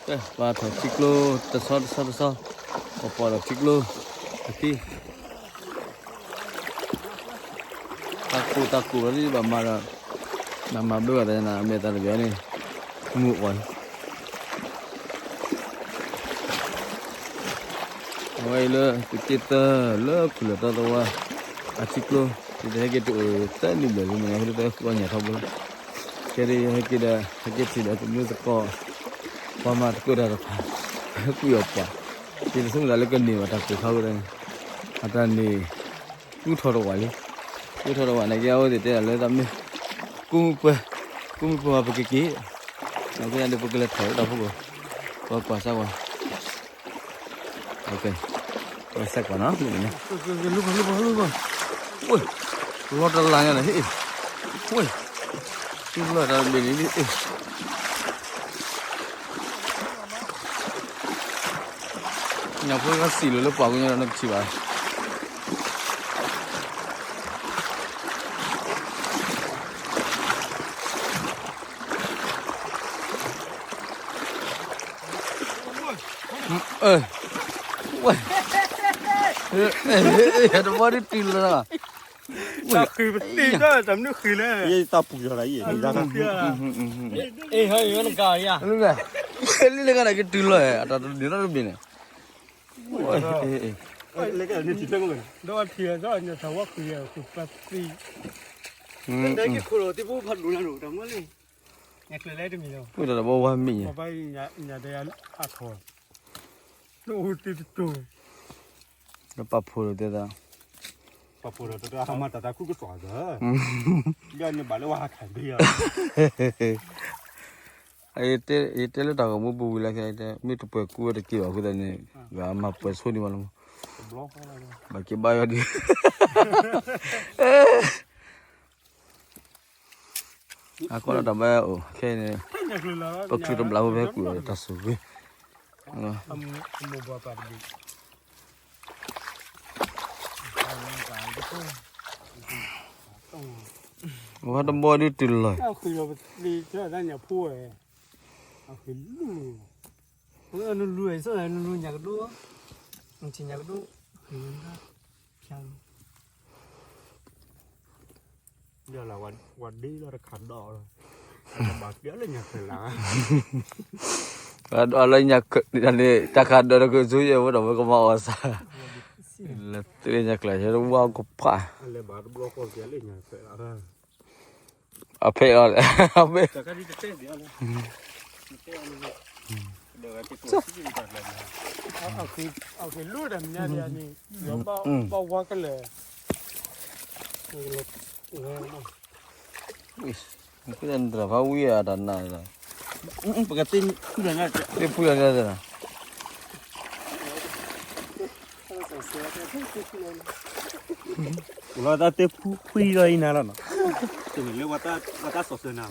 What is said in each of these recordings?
ပှၤထီၣ်ထံကျိ တဆီတဆီတဆီ, ပှၤပိာ်ဒီးထံကျိ, အသံ, တၢ်ကိၢ်တၢ်ကိၢ်လီၤဒ်ဘၣ်မၤဒီး, နမၤဘၣ်သးနမ့ၢ်သးတဂ့ၤန့ၣ်, မုၢ်အိၣ်လံ အဝဲအံၤလၢ သုးက့သၢ လၢခူၣ်လၢၢ်တီသဝါ အထံကျိ, ယတဟဲက့ၤတအိၣ်သၢနံၣ်ဘျဲၣ်လံ မ့ၢ်ညါဟဲတသဲဃုအီၣ်ညၣ်ထီဘိလီၤ, ခဲဒ်ယဟဲက့ၤဒီး ဟဲက့ၤထံၣ်ဒီးသမုသကိး, ပှၤမၤသကိးတၢ်တဖၣ်, ကွံာ်အီၣ်ပှၤ, ယတဆိကမိၣ်သးလၢကန့ၢ်ဘၣ်တၢ်ကိၢ်ခါဝဲဒၣ်န့ၣ်, အတၢ်န့ၣ် ကူထီၣ်တဝၢ်လံ, ကူထီၣ်တဝၢ်န့ၣ်က့ အဝဲသ့ၣ်တဲဒၣ်လၢတၢ်မ့ၢ် ကူမုၢ်ပှဲၤ, ကူမုၢ်ပှဲၤဝဲပကက့ၤ, အဃိသတးဒီးပကလဲၤထီၣ်လၢတၢ်ဖီခိၣ်, ပကွၢ်စၢ်ကွၢ် ပကွၢ်စၢ်ကွၢ်နီၤ, လၢ, လီၤတလၢညါဒီးဟ့ၣ်, ဝ့ၢ်, လီၤတၢ်တဘ့ၣ်န့ၣ်, ညၣ်ဖိကစံၣ်လီၤလၢပှၢ်ကညီဒီးနကထံၣ်ဘၣ် ဝဲ, တဘီဒုးတုၤလီၤ, တၢ်ဃံၤပတ့ၢ်တၢ်တၢ်မနုၤဃံၤလဲၣ်, တၢ်ပူၤလီၤ, လၢလၢကနၣ်က့တုၤလီၤ, အတၢ်တဒုးတၢ်တဘ့ၣ်န့ၣ်, ဒီးထံၣ်ဒီးညၣ်ထီၣ်ဝဲဃံၤ, ဃံၤပသံ, တဲက့ၤခိၣ်လီၤသ့ၣ်ဖိဖးဒိၣ်ညါဒီးတၢ်မနုၤလဲၣ်, ညၣ်ကျၢၤလဲၣ်တမံၤလီၤ, ဝဲဒၣ်တဘီဝါမ့ၢ်ညါ, ညၣ်ဒၣ်အါထီၣ်, နအိၣ်တ့ၢ်တတိၤ လၢပာ်ဖှိၣ်ဒီးတဲသး, ပာ်ဖှိၣ်ဒီးတဲအဟါမၢ်တၢ်တၢ်ခုကစီၣ်သၢ, ယန့ၣ်ဘၣ်လၢဝဲဟးခးဒံးယၤ, ယတဲလၢတၢ်ဂီၤမူပူၤဝံၤလၢ်ခဲအံၤတဲ မ့ၢ်တပှဲၤကူဝဲတက့ၢ်ဘၣ်အဃိသတးန့ၣ်, ဂၤမၤပှဲၤဆိန့ၢ်မးလီၤ, ဘၣ်က့ၤဘါယွၤဒံး အဃိဒီးတၢ်ဘၣ်အိၣ်ခဲအံၤန့ၣ်, ပချုးတဘျီဖိဖဲကွံာ်အီၤဒီးတၢ်ဆိၣ်ဂ့ၤ, ဝဲတဘီဒုးတုၤလီၤ, နလူၤညၣ်ကဒိၣ်, နထံၣ်ညၣ်ကဒိၣ်, ဖျါလီၤ ဝဲဒ့လီၤတခါဒီး, ဘၣ်က့ၤလၢညၣ်ခၢၣ်လၢ်, လၢညၣ်ခၢၣ်န့ၣ် တၢ်ခးဒီးတကဆိယဲဝဲဒီးဝဲကမၤအီၣ်စၢ်, လၢသုညၣ်ကျၢၤယဲတဝါကဖး, အဖဲအီၤလဲၣ်, အဖဲ အကလူးတၢ်မညါဒ်န့ၣ်, ဘၣ်ဝါကလၢာ်, နတြၢ်ဖးဝံၤအတၢ်နာ်, ပကသ့ဖုလီၤ, သ့ဖုလီၤန့ၣ်, လီၤတၢ်သ့ဖုဖှံလီၤအံၤနၤလီၤနီၤ, လၢဝဲတၢ်စီၤစၢၤနၤ,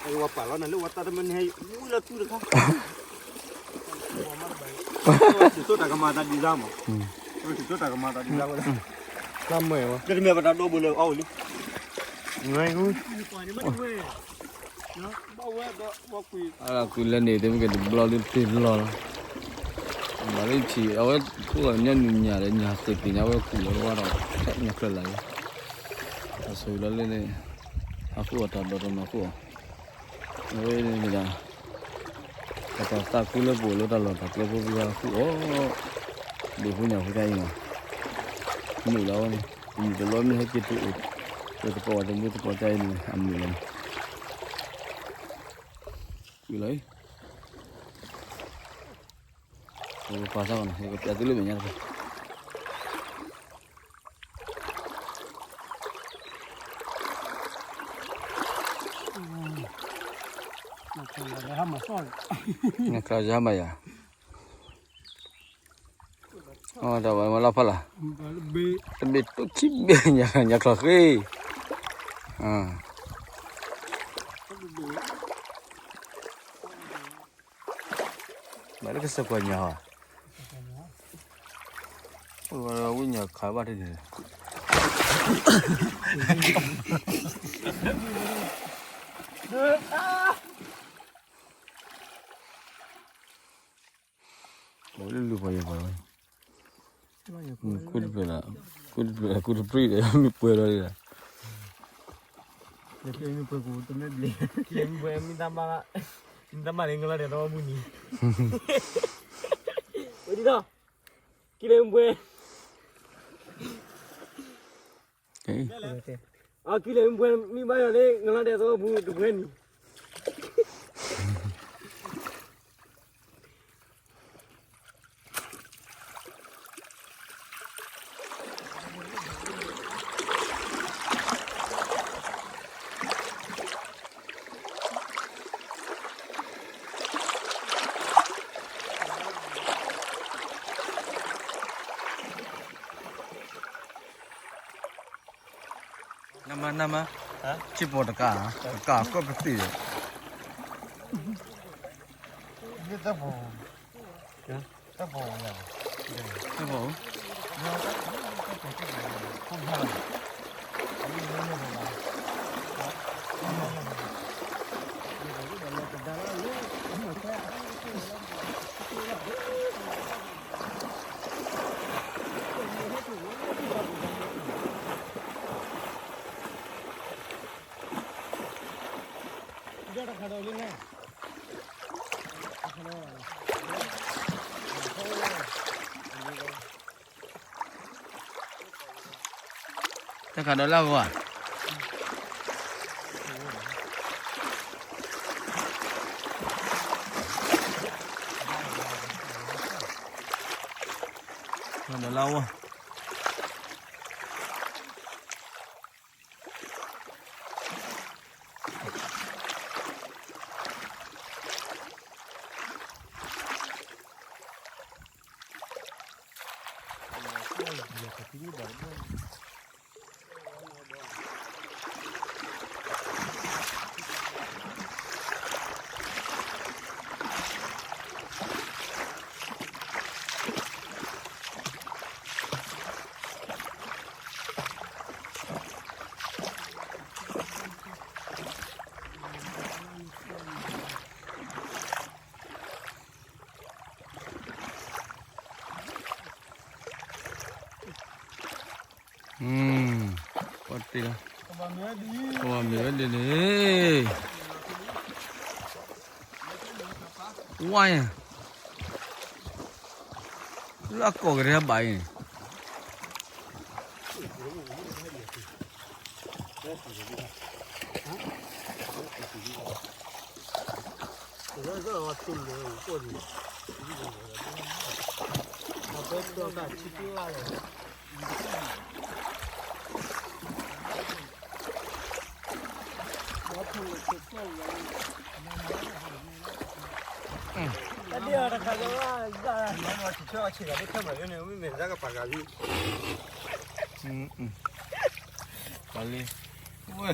ဝဲပာ်လီၤနၤလၢဝဲတၢ်တမံၤန့ၣ် ဝံၤလီၤသူတခါ သုးခိၣ်တၢ်ကမၤသးဒ်စါမး, သုးခိၣ်တၢ်ကမၤသးဒ်စါဝဲ, တမ့ၢ်ပတၢ်ဒိးဘိလၢအီၣ်ဝဲလံ, ကွံာ်လၢန့ၣ် တမ့ၢ်ကတဘျီဒုးတ့ၢ်လီၤလီၤ, ဘၣ်လၢထံၣ် အဝဲခိၣ်ညါနုာ်ညါဒီးညၣ်ဃ့ၢ်သ့ၣ်ညါဝဲခူၣ်လီၤတဝါဒီး ဖဲညၣ်ချၢၣ်လၢ်လံ, အဆိလီၤလၢန့ၣ်, အဃိအတၢ်ဒိးတနီၤဃိ, အဝဲန့ၣ်မ့ၢ်ဒၣ် ပတၢ်သးခုလၢပအိၣ်လၢတၢ်လီၢ်တၢ်ကျဲဖိသ့ၣ်တဖၣ်ဃုာ်အီၤ, ဒ်ဖိညၣ်ဖိတၢ်အံၤမး, မုာ်လီၤဝဲန့ၣ်, တမံၤတလီၤမ့ၢ်ဟဲက့ၤတအိၣ်, ပသကိးပှၤသမူသကိးတၢ်အံၤန့ၣ် အမုာ်လီၤန့ၣ်, ကွံာ်လီၤ, ပှၤသးကီးန့ၣ် ယကပျးသုလၢမဲာ်ညါတဖၣ် ညၣ်ချီယါမးယၤ, အတၢ်ဝဲမၤလီၤဖးလၢ်, တဘ့ၣ်တိၢ်ခံဘ့ၣ်ညၣ်ချီဃ့, ဘၣ်လၢကစၢၢ်ကွၢ်ညါဟီ, ဝဲဝဲညၣ်ခးဘၣ်တန့ၣ်လီၤ. ပှၤလၢလူၤပှၤယဲၢ်ပှၤလီၤ, ကူတဖျၢၣ်လီၤ, ကူတဖျၢၣ်လီၤ ကူတပြံၣ်ဒီး မ့ၢ်ပှဲၤလီၤဒ်လီၤ, မ့ၢ်ပှဲၤကူတမ့ၢ်ဘျ့, မ့ၢ်ပှဲၤမ့ၢ်တၢ်မၤ, မ့ၢ်တၢ်မၤလၢငလီၤဒဲးသဝီပူၤန့ၣ်, ဝဲဒ်ဒီး, ကံလၢမ့ၢ်ပှဲၤ အကံလၢမ့ၢ်ပှဲၤ မ့ၢ်ဘၣ်ယီၤလၢ ငလီၤဒဲးသဝီပူၤတပှဲၤန့ၣ်, နမါ နမါ, ထံပီၤတကး, တကးကီၢ်ပသံၣ်, တၢ်ပီၤ, တၢ်ပီၤ, တၢ်ခးဒီးလၢဂီၤဧါ, ခးဒီးလၢဂီၤ ပှၤတ့ၢ်လီၤ, ပှၤမ့ၢ်ဝဲဒ်န့ၣ်, ဝါညါ, လၢအကိးက့ၤတၢ်ဘၣ်အံၤန့ၣ် တၢ်ဒ့ၣ်အီၤတခါကဘၣ်, ဆံၣ်ဆၢအီၤဆံးဂၤဒ်ထၢၣ်မးလၢန့ၣ် မ့မ့ၢ်တၢ်ကပာ်ဂၤလံ, ပှၤလံ, ဝဲ,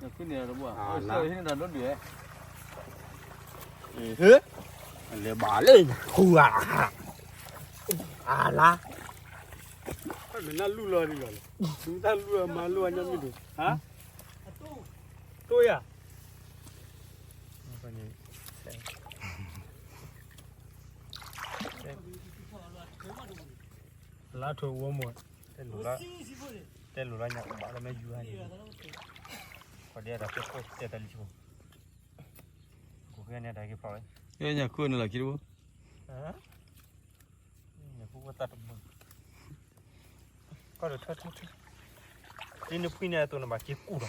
နခုန့ၣ်တဘၣ်, ဟ့ၣ်န့ၢ်တၢ်ဒိၣ်ဒုး, လဲၤဘၣ်လၢနဃုဂၤ, အလါ, မ့ၢ်နလူလီၤဒ်လီၤ, မ့ၢ်တၢ်လူလီၤမၤလိအညီမ့ၢ်ဒိၣ်, တိၢ်ယၤ လါထိးဝီမိၢ်, တဲလိာ်လၢညါဘၣ်လၢမ့ၢ်ယူၤဟဲန့ၣ်, ပှၤဒဲတၢ်တဲခိၣ်တဲတၢ်လံၤဆိ, ကိးဖဲန့ၣ်တၢ်က့ၤဖျိးဝဲ, ညၣ်ခိၣ်န့ၣ်လီၤခံတဘိ, ညၣ်ခိၣ်တၢ်တဘိ, ကီၢ်ဒီးထၢထၢထၢ, ဒ်နဖှံန့ၣ်အသိးန့ၣ်ဘၣ်က့ၤကူၣ်ဒီး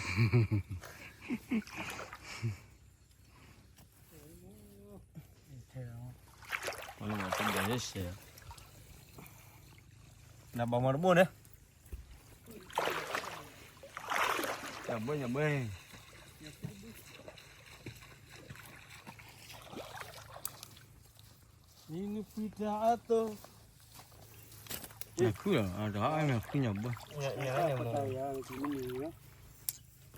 နဘၣ်မၤတဘိန့ၣ်, ညၣ်ဘၢ ညၣ်ဘၢ, နဖှံတၢ်အသိး, ညၣ်ခုၣ်လီၤ, ညၣ်ခုၣ်ညၣ်ဘၢ, တၢ်လီၤ, တၢ်လီၤန့ၣ်လီၤ,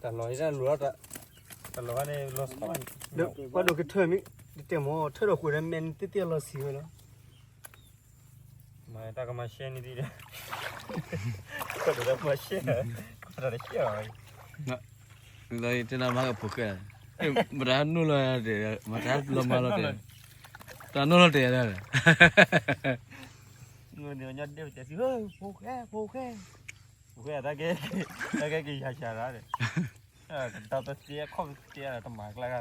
ပှၤဒိၣ်ကထၢၣ်မ့ၢ် တတဲမ့ၢ်ထၢၣ်ဒီးဃိဒီး မ့ၢ်နသ့ၣ်သ့ၣ်လီၤဆံးဝဲလီၤ, မၤတၢ်ကမၤရှဲန့ၣ်ဒ်, ပှၤဒိၣ်တၢ်ကမၤရှဲ, ပှၤတၢ်တရှဲဘၣ်, လၢတနၤမၤကဖိၣ်ဃဲ, မတၤနုာ်လီၤ, မတၤလီၤမၤလီၤတဲ, တၢ်နီၢ်လီၤတဲာ်ဒၣ်လဲၣ်, ငိုန့ၣ်ညီဒ့ပတဲစံး, ဖိၣ်ဃဲ, ဖိၣ်ဃဲ, ဖိၣ်ဃဲ, တၢ်ကဲ, တၢ်ကဲက့ၤယၤယၤရၣ်ဒီး, ဒီးတစဲခီၣ်တစဲတမၤကျါဂၤ န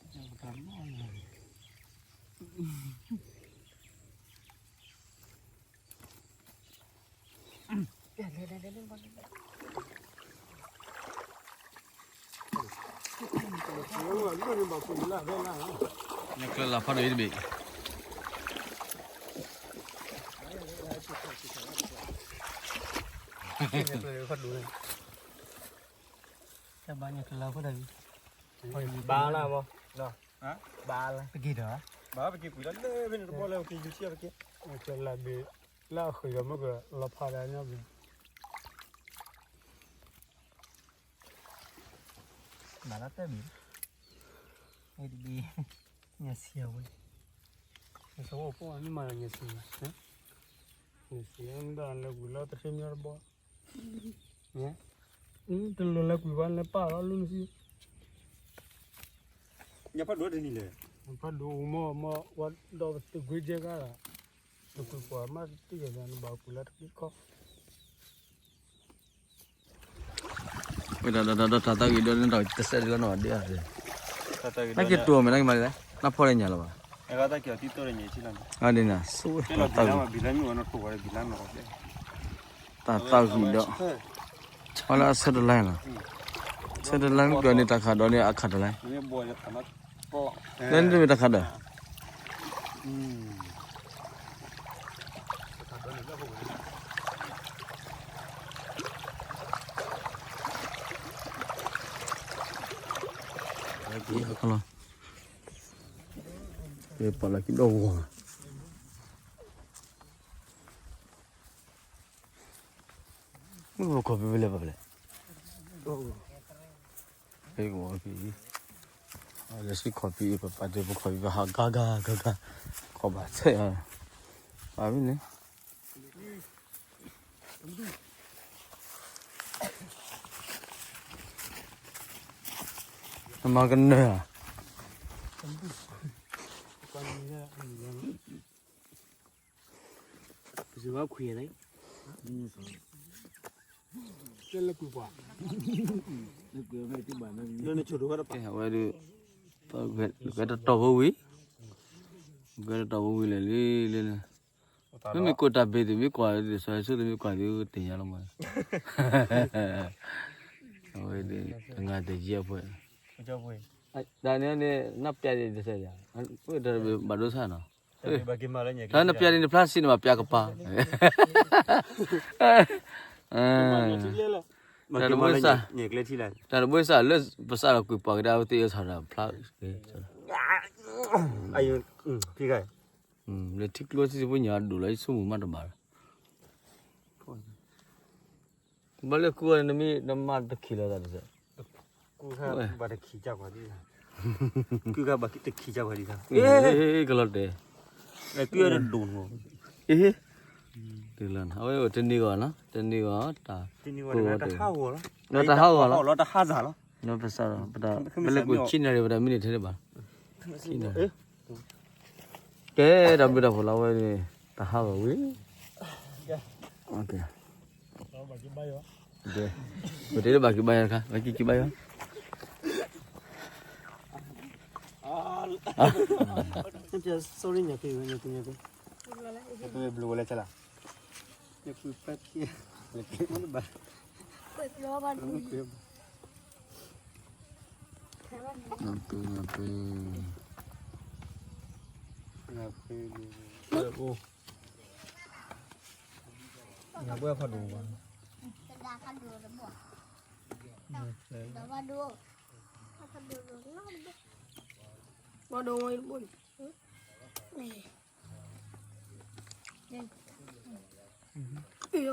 ကျၢၤလၢဖးဒိၣ်အံၤတဘ့ၣ်, ဘၣ်လၢမ့ၢ်, ဘၣ်လၢ, ပက့ၤဒီး, ဘၣ်ပက့ၤကွံာ်လၢလၢဖဲန့ၣ်တဘီလၢပက့ၤယူၤဆံပက့ၤ, ကျၢၤလၢဘ့ၣ်လၢအဃုာ်ဒီးမ့ၢ်ကလီၤဖးဒၣ်ညီဘ့ၣ် ဘၣ်လၢတဘ့ၣ်, တဘ့ၣ်, ညၣ်ဆံးအဝဲ, ညၣ်ဆံးအဝဲဖိမ့ၢ်မၤဒီးညၣ်ဆံး, ညၣ်ဆံးအဝဲဒၣ်လၢဝံၤလီၤတထံၣ်မ့ၢ်တဘီ, တလိၣ်လၢကွံာ်ဘၣ်လၢပၢ်လီၤလူနစံ, ညၣ်ဖးဒိၣ်တနံၤလဲၣ်, ညၣ်ဖးဒိၣ်မ့ၢ်မ့ၢ်ဝဲဒီးတဂ့ၤကဲဂၤလီၤ, တကွံာ်ပှၤမ့ၢ်တထံၣ်ကဲဒီးနဘၣ်ကွံာ်လၢတခီခီ ဝဲဒၣ်ဒီးတၢ်သးဂ့ၤဒီးန့ၣ်ဒီးတစဲးတလီၤနီၤဒ်အံၤ, နက့ၤတိၢ်မဲာ်နကမၤလဲၣ်, နဖီၣ်လၢညါလၢၤဘၣ်, အဒ်န့ၣ်, တၢ်သးဂ့ၤဒီး, အဆၢတလါနီၤ, ဆၢတလါမ့ၢ်ကီးန့ၣ်တၢ်ခးဒီးန့ၣ်အခးတလါ, လၢန့ၣ်တမ့ၢ်တၢ်ခးဒီး ပပာ်လီၤက့ၤဒီဂီၤ, မုၢ်ကခီၣ်ဖံးဖဲလဲၣ်ပလဲၣ်, ဖဲကဝီၤဖံး, လၢစံခီၣ်ဖံးအံၤ ပပာ်တ့ၢ်ပခီၣ်ဖံးပဟးဂၤဂၤဂၤဂၤ, ခီၣ်ဘၣ်ဆဲး, ဘၣ်မ့ၢ်န့ၣ် နမၤကနၢၤဧါ, ပစံးဘၣ်ခွံန့ၣ်, ကဲလၢကွံာ်ပှၤ, လၢကွံာ်မ့ၢ်တဘၣ်, အဝဲဒၣ်, ဂဲၤတတီၤဖိဝံၤ, ဂဲၤတတီၤဖိဝံၤလဲၣ်လံလၢန့ၣ်, မ့မ့ၢ်ကိးတၢ်ဘ့ၣ်သ့ၣ် မ့ၢ်ကွၢ်သ့ၣ် စီၤဟဲဆူၣ်သ့ၣ် မ့ၢ်ကွၢ်သ့ၣ် တသ့ၣ်ညါလီၤမး, အဝဲဒၣ် တဂၤတယံာ်အဖှဲး, တၢ်န့ၣ်န့ၣ် နပျဲဒ်တစဲးယၤ, တၢ်တဘၣ်ဒိဆၣ်နီၤ, တၢ်နပျဲဒ်နဖျါစံးန့ၣ် ဘၣ်ပျဲကပၤ, တၢ်တဘၣ်, တၢ်တဘၣ်စၢ်လၢပစးဒီးကွံာ်ပှၤကဒါအဝဲသ့ၣ်အဆၣ်ဒီးဖျါ, လၢထံကျိထံဖိညါဒိၣ်လီၤ ယဆိကမိၣ်မးတဘၣ်လီၤ, ဘၣ်လၢကူဝဲနမ့ၢ်နမၤတခံးလီၤသးတစဲး, ကူဝဲဘၣ်တခံးကကွၢ်ဒ်, ကူဝဲဘၣ်တခံးကကွၢ်ဒ်, ကလီၤတဲာ်, ကူဝဲဒိၣ်, အဝဲတနံၤဂီၢ်နီၤ တနံၤဂီၢ်, တနံၤဂီၢ်တဟးဂီၤလီၤ, တဟးဂီၤလီၤ, ပစးဒီး ပတၢ် ပလဲၤကွံာ်ခံနၣ်ရံၣ် ပတၢ်မံနံးထဲန့ၣ်ဘၣ်, ခံနၣ်ရံၣ် ကဲ တၢ်ဘျုးတၢ်ဖှိၣ်လီၤဝဲန့ၣ် တဟးဂီၤဝံၤ, ပတဲလၢဘၣ်က့ၤဘါယွၤတခါ ဘၣ်က့ၤက့ၤဘါယွၤ, sorry ညါက့ၤဝဲ ညါက့ၤ ညါက့ၤ, ဘျုးဝဲလဲၣ်ဆဲလီၤ, ညါက့ၤ, ညါက့ၤ, ညါက့ၤ, ညါဘၣ်ဖးဒိၣ်ဘၣ်, ဖးဒိၣ်ဘၣ်ဒိၣ်, ဝံၤယိၤ မ့ၢ်မ့ၢ်တၢ်ကဘီဝ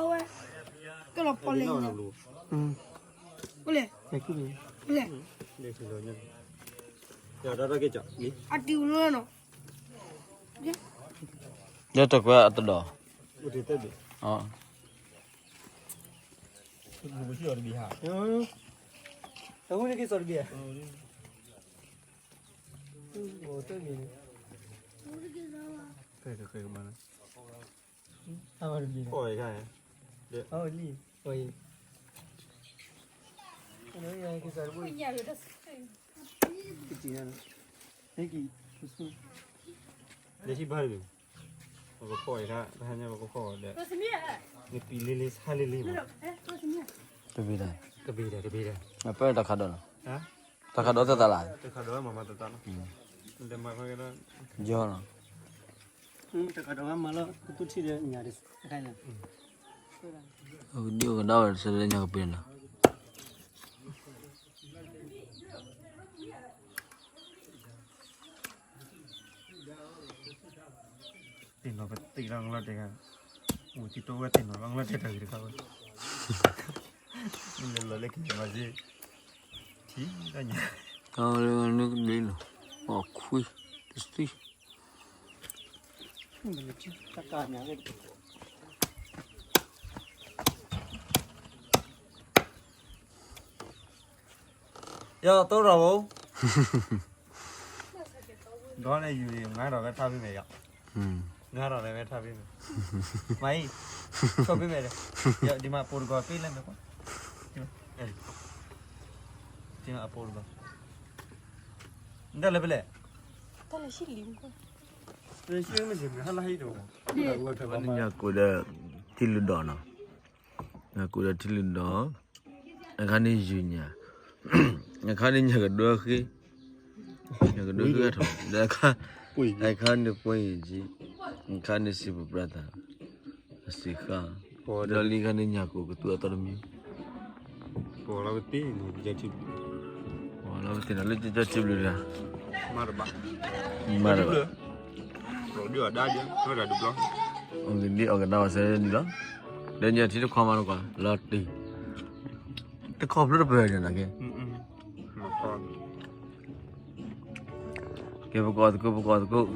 ဲ ကလီၤပီၣ်လဲၣ်ညါ, ဝဲလဲၣ်, ဝဲလဲၣ်, အတံၤဝဲလီၤနီၤ, လၢတကွဲအတဒီး, အိၣ်တ့ၢ်သၢဘ့ၣ်, ပကစံၣ်အီၤတဘ့ၣ်ဟါ, အဃိန့ၣ်က့ၤစီၤတဘ့ၣ်ဧါ, အိၣ်တဘ့ၣ်န့ၣ်, ဖဲကဃဲကမၤန့ၣ်, အဝဲတဘ့ၣ်န့ၣ်, အဝဲလံ, အဝဲအံၤ, က့ၤစီၤတဘ့ၣ်, က့ၤ, ဟဲက့ၤ, လၢဟံၣ်ဘါတဘ့ၣ်, ပကဖီၣ်အံၤခါ တဟါညါပကဖီၣ်အီၤဒီး, နပံၤလ့လ့ဆါလ့လ့မး, တဘ့ၣ်ဒၣ်, တဘ့ၣ်ဒၣ်, တဘ့ၣ်ဒၣ်, အပၢ်တၢ်ခးဒီးနီၤ, တၢ်ခးဒီးသၢသးလၢ်, တၢ်ခးဒီးမၤမၤသးသးလီၤ, ယီၤနီၤ, တၢ်ခးဒီးမၤလီၤ ကသူထံၣ်ဒီးညၣ်တခါန့ၣ်, ဒ်အိၣ်ကဒါဝဲတဆၢလၢညါကပ့ၤနီၤ သ့ၣ်နီၣ်ပသ့ၣ်လီၤလီၤတဲာ်ဂၤ, အိၣ်သံတိဝဲသ့ၣ်နီၣ်လီၤလီၤတဲာ်တၢ်ဂ့ၢ်တခါဝဲ, မ့ၢ်လၢလီၤလၢက့ၤမၤစ့, ထံၣ်တၢ်ညါ, တၢ်လၢနကဒ့နီၤ, ပှၤခွံ, တသံ, တၢ်ကါညါ, ယတိၢ်ရီၣ်ဘၣ်, ဒီးန့ၣ်ယူၤန့ၣ် ငါးထောင်ပဲထားပေးမယ်, ငါးထောင်ပဲထားပေးမယ်, မအံၤ, ဆော့ပေးမယ်, ဒီမၤပိတကီၢ်ပေးလဲၣ်မ့ၢ်ကွၢ်, ဒီမၤပိတကီၢ်, နတၢ်လဲၤဖဲလဲၣ်, တၢ်လၢညါကိးဒီး ထံလုၢ်ဒီးနီၤ, ညါကိးဒီးထံလုၢ်ဒီး, အခါန့ၣ်ယုာ်ညါ, အခါန့ၣ်ညါကဒိဃ့, ညါကဒိဃ့ထီၣ်, ဒီးအခါ, အခါန့ၣ်ပှဲၤယံာ်ကံ, အခါန့ၣ်စံးပပြၢသး, အစံးဃာ်, ဒီးလံခါန့ၣ်ညါကိးကသူအသီတမံၤ, ပလီၤပသ့ၣ်နီၤလၢကၠီထံဘျုးတဂၤ, မၤတဘၣ်, မၤတဘၣ်, အီၣ်ကဒံအီၣ်ကဒါအီၤစဲဒ်လီၤ, ဒီးညါထံတခီမၤတကွၢ်, လီၤတံၢ်, တခီဖျိတပၢၢ်န့ၣ်နက့, ကဲပကအီၣ်သကိး ပကအီၣ်သကိး